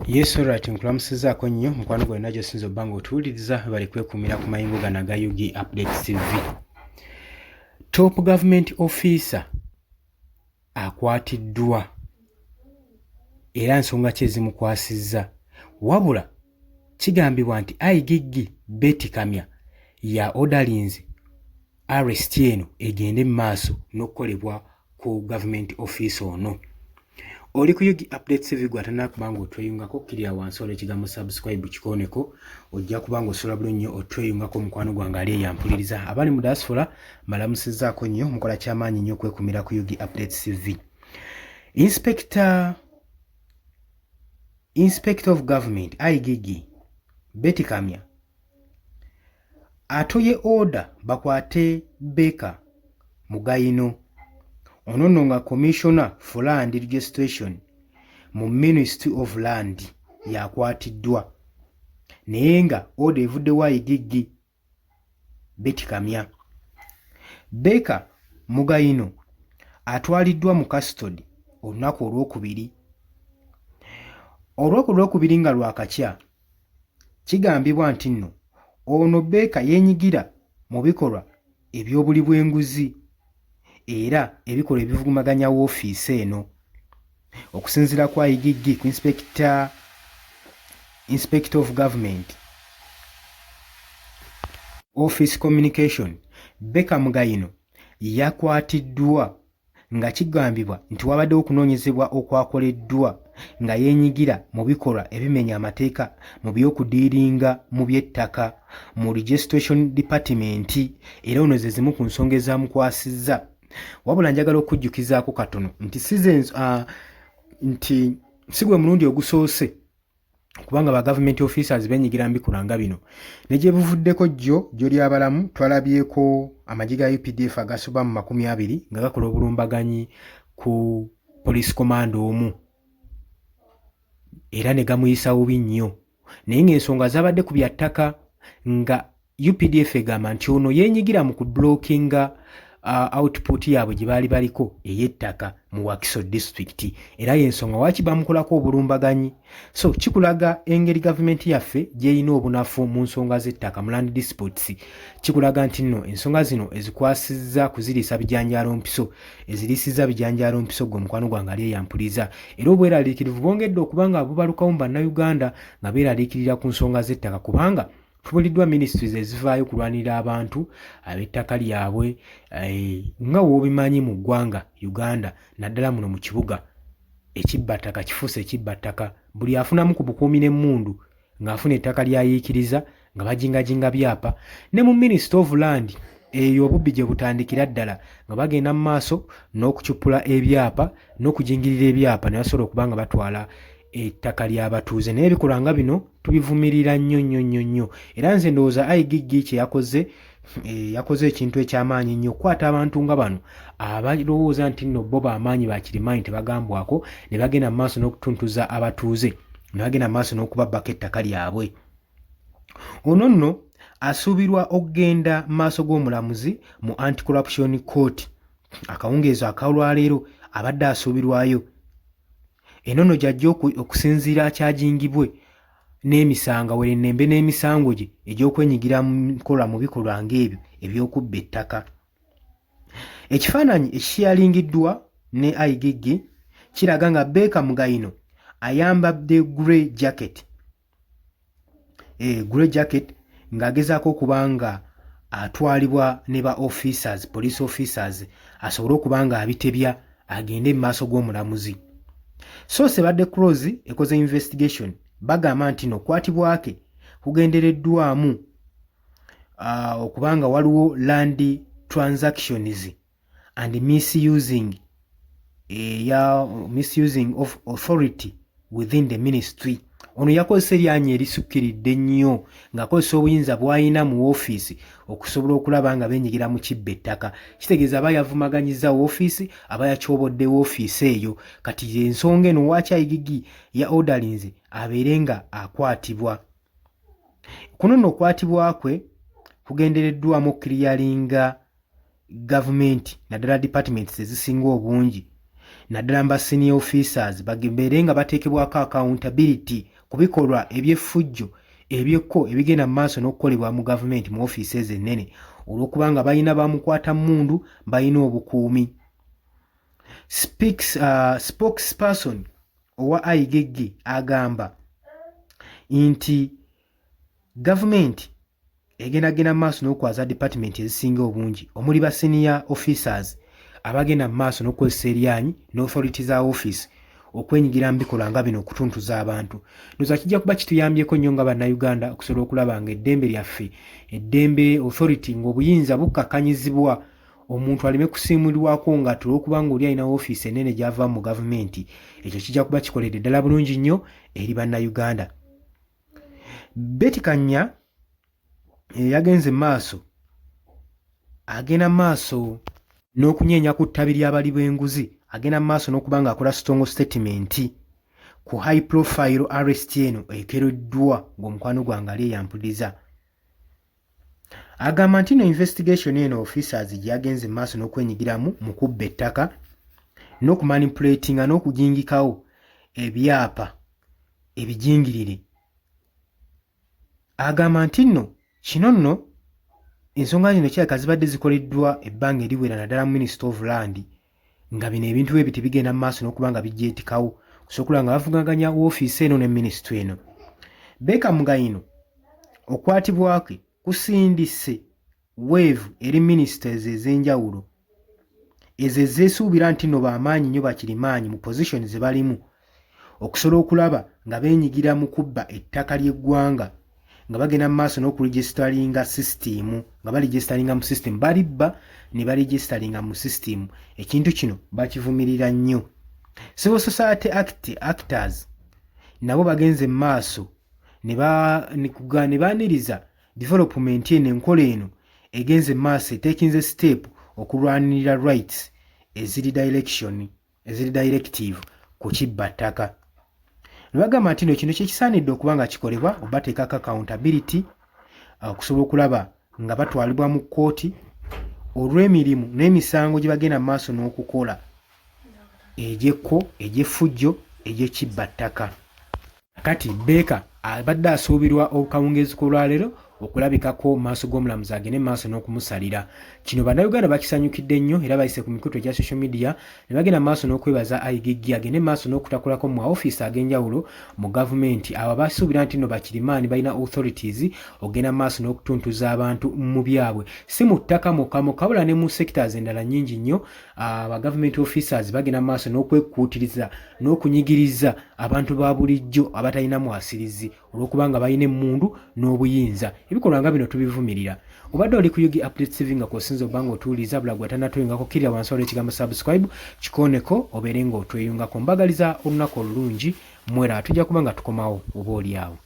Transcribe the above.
Yes, alright, nkulamusizaako nnyo mukwano gwonna gy'osinza obba ng'otuwuliriza. Bali kwekuumira ku mayingo gano aga UG Updates TV. Top government officer akwatiddwa, era nsonga ki ezimukwasizza? Wabula kigambibwa nti IGG Betty Kamya ya orderingze arrest eno egende mu maaso n'okukolebwa ku government officer ono. Oli ku UG Updates TV. Gwe atanakuba nga otweyungako, kkirira wansi olw'ekigambo "subscribe", kikooneko, ojja kuba nga osobola bulungi nnyo otweyungako. Mukwano gwange ali eyampuliriza, abali mu diaspora, mbalamusizzaako nnyo. Mukola kyamaanyi nnyo okwekumira ku UG Updates TV. Inspector of Government, IGG Betty Kamya, atoye order bakwate Baker Mugayino. Ono nno nga Commissioner for Land Registration mu Ministry of Land yakwatiddwa, naye nga order evuddewo IGG Betty Kamya. Baker Mugayino atwaliddwa mu custody olunaku olwokubiri, olunaku olwokubiri nga lwakakya. Kigambibwa nti nno ono Baker yeenyigira mu bikolwa eby'obuli bw'enguzi era ebikolwa ebivumaganya woofiisi eno. Okusinziira ku IGG, ku Inspector of Government Office Communication, Baker Mugayino yakwatiddwa nga kigambibwa nti wabaddewo okunoonyezebwa okwakoleddwa nga yeenyigira mu bikolwa ebimenya amateeka mu by'okudiiringa mu by'ettaka mu registration department, era ono ze zimu ku nsonga ezamukwasizza. Wabula njagala okujjukizaako katono nti seasons, nti si gwe mulundi ogusoose kubanga ba government officers benyigira mu bikolwa nga bino. Ne gye buvuddeko jjo jjo lyabalamu, twalabyeko amagye ga UPDF agasoba mu 20 nga gakola obulumbaganyi ku police commando omu era ne gamuyisa bubi nnyo, naye ng'ensonga zabadde ku bya ttaka, nga UPDF egamba nti ono yeenyigira mu kublockinga output yaabwe gye baali baliko ey'ettaka mu Wakiso District, era y'ensonga waki bamukolako obulumbaganyi. So kikulaga engeri gavumenti yaffe gy'erina obunafu mu nsonga z'ettaka, mu land disputes. Kikulaga nti nno ensonga zino ezikwasizza kuziriisa bijanjaalo mpiso, eziriisizza bijanjaalo mpiso. Gwe mukwano gwange ali eyampuliza, era obweraliikirivu bwongedde okuba nga bubalukawo mu Bannayuganda nga beeraliikirira ku nsonga z'ettaka, kubanga tubuliddwa ministries ezivaayo okulwanirira abantu ab'ettaka lyabwe. Nga w'obimanyi, mu ggwanga Uganda, naddala muno mu kibuga, ekibbattaka kifuuse ekibbattaka. Buli afunamu ku bukuumi n'emmundu ng'afuna ettaka lyayiikiriza nga bajingajinga byapa. Ne mu Ministry of Land eyo obubbi gye butandikira ddala, nga bagenda mu maaso n'okucupula ebyapa n'okujingirira ebyapa ne basobola okuba nga batwala ettaka ly'abatuuze. Naye ebikolwa nga bino tubivumirira nnyo nnyo nnyo nnyo, era nze ndowooza IGG kye yakoze, yakoze ekintu ekyamaanyi nnyo okukwata abantu nga bano abalowooza nti nno bo bamaanyi, bakirimaanyi, tebagambwako, ne bagenda mu maaso n'okutuntuza abatuuze, ne bagenda mu maaso n'okubabbako ettaka lyabwe. Ono nno asuubirwa okugenda mu maaso g'omulamuzi mu Anti-Corruption Court akawungeezi akalwaleero. Abadde asuubirwayo eno nno gy'ajja okusinziira akyagingibwe n'emisango, werennembe n'emisango gye egy'okwenyigira mu nkola mu bikolwa ng'ebyo eby'okubba ettaka. Ekifaananyi ekiyalingiddwa ne IGG kiraga nga Baker Mugayino ayambadde grey jacket, grey jacket, ng'agezaako okuba nga atwalibwa ne ba officers, police officers, asobole okuba nga abitebya agende mu maaso g'omulamuzi. So sebadde close ekoze investigation, bagamba nti nokwatibwa ke kugendereddwamu okuba nga waliwo land transactions and misusing, eya misusing of authority within the ministry. Ono yakozesa eryanyi erisukkiridde nnyo ng'akozesa obuyinza bw'alina mu woofiisi okusobola okulaba nga beenyigira mu kibba ettaka. Kitegeeza aba yavumaganyiza woofiisi, aba yakyobodde woofiisi eyo. Kati ensonga eno waaki IGG ya orderinze abeere nga akwatibwa. Kuno nno okwatibwa kwe kugendereddwamu okuclearinga gavumenti, naddala departments ezisinga obungi, naddala mba senior officers, babeere nga bateekebwako accountability. ku bikolwa eby'effujjo ebyekko ebigenda mu maaso n'okukolebwa mu gavumenti mu ofiisi ezo ennene olw'okuba nga balina bamukwata mmundu, balina obukuumi. Spokesperson owa IGG agamba nti gavumenti egenda genda mu maaso n'okwaza dipatimenti ezisinga obungi omuli ba senior officers abagenda mu maaso n'okukozesa eryanyi n'authority za office okwenyigira mu bikolwa nga bino okutuntuza abantu. Ndowooza kijja kuba kituyambyeko nnyo nga Bannayuganda okusobola okulaba nga eddembe lyaffe, eddembe, authority, ng'obuyinza bukkakkanyizibwa omuntu aleme kusiimulwako nga olw'okuba ng'oli alina woofiisi ennene gy'ava mu gavumenti. Ekyo kijja kuba kikoledde ddala bulungi nnyo eri Bannayuganda. Betty Kanya yagenze maaso agenda maaso n'okunyeenya ku ttabi ly'abali b'enguzi, agenda maaso n'okuba ng'akola strong statement ku high profile arrest eno ekereddwa ng'omukwano gwange ali eyampuliriza. Agamba nti no investigation eno officers gye yagenze maaso n'okwenyigiramu mu kubba ettaka n'okumanipulatinga n'okujingikawo ebyapa ebijingirire. Agamba nti nno kino nno ensonga zino kirabika zibadde zikoleddwa ebbanga eriwera, naddala mu Ministry of Land, nga bino ebintu bwe biti bigenda mu maaso n'okuba nga bijjeetikawo okusobola nga bavugaganya woofiisi eno ne minisitule eno. Baker Mugaino okwatibwa kwe kusindise wave eri ministers ez'enjawulo ezo ezeesuubira nti nno bamaanyi nnyo, bakirimaanyi mu position ze balimu, okusobola okulaba nga beenyigira mu kubba ettaka ly'eggwanga nga bagenda mu maaso n'okuregisteringa system, nga baregisteringa mu system, balibba ne baregisteringa mu system. Ekintu kino bakivumirira nnyo. Civil society actors nabo bagenze mu maaso ne baaniriza development eno, enkola eno egenze mu maaso etekinze step okulwanirira rights eziri direction, eziri directive ku kibba ttaka, ne bagamba nti no kino kyekisaanidde okuba nga kikolebwa obateekako accountability okusobola okulaba nga batwalibwa mu kkooti olw'emirimu n'emisango gye bagenda mu maaso n'okukola egyekko, egy'effujjo, egy'ekibba ttaka. Kati Baker abadde asuubirwa okawungeezi k'olwaleero okulabikako mu maaso g'omulamuzi agende mu maaso n'okumusalira. Kino Bannayuganda bakisanyukidde nnyo era bayise ku mikutu egya social media ne bagenda mu maaso n'okwebaza IGG agende mu maaso n'okutakulako mu maofiisi ag'enjawulo mu gavumenti abo abasuubira nti nno bakirimaani balina authorities ogenda mu maaso n'okutuntuza abantu mu byabwe, si mu ttaka mwokka mwokka wabula ne mu sectors endala nnyingi nnyo. Aba government officers bagenda mu maaso n'okwekuutiriza n'okunyigiriza abantu ba bulijjo abatalina mwasirizi olw'okuba nga balina emmundu n'obuyinza. Ebikolwa nga bino tubivumirira. Obadde oli ku UG Update TV nga kwosinza obba nga otuwuliriza bula gwe atanatweyungako, kkirira wansi waliwo ekigambo subscribe, kikooneko obeere ng'otweyungako. Mbagaliza olunaku olulungi mwera, tujja kuba nga tukomawo oba oli awo.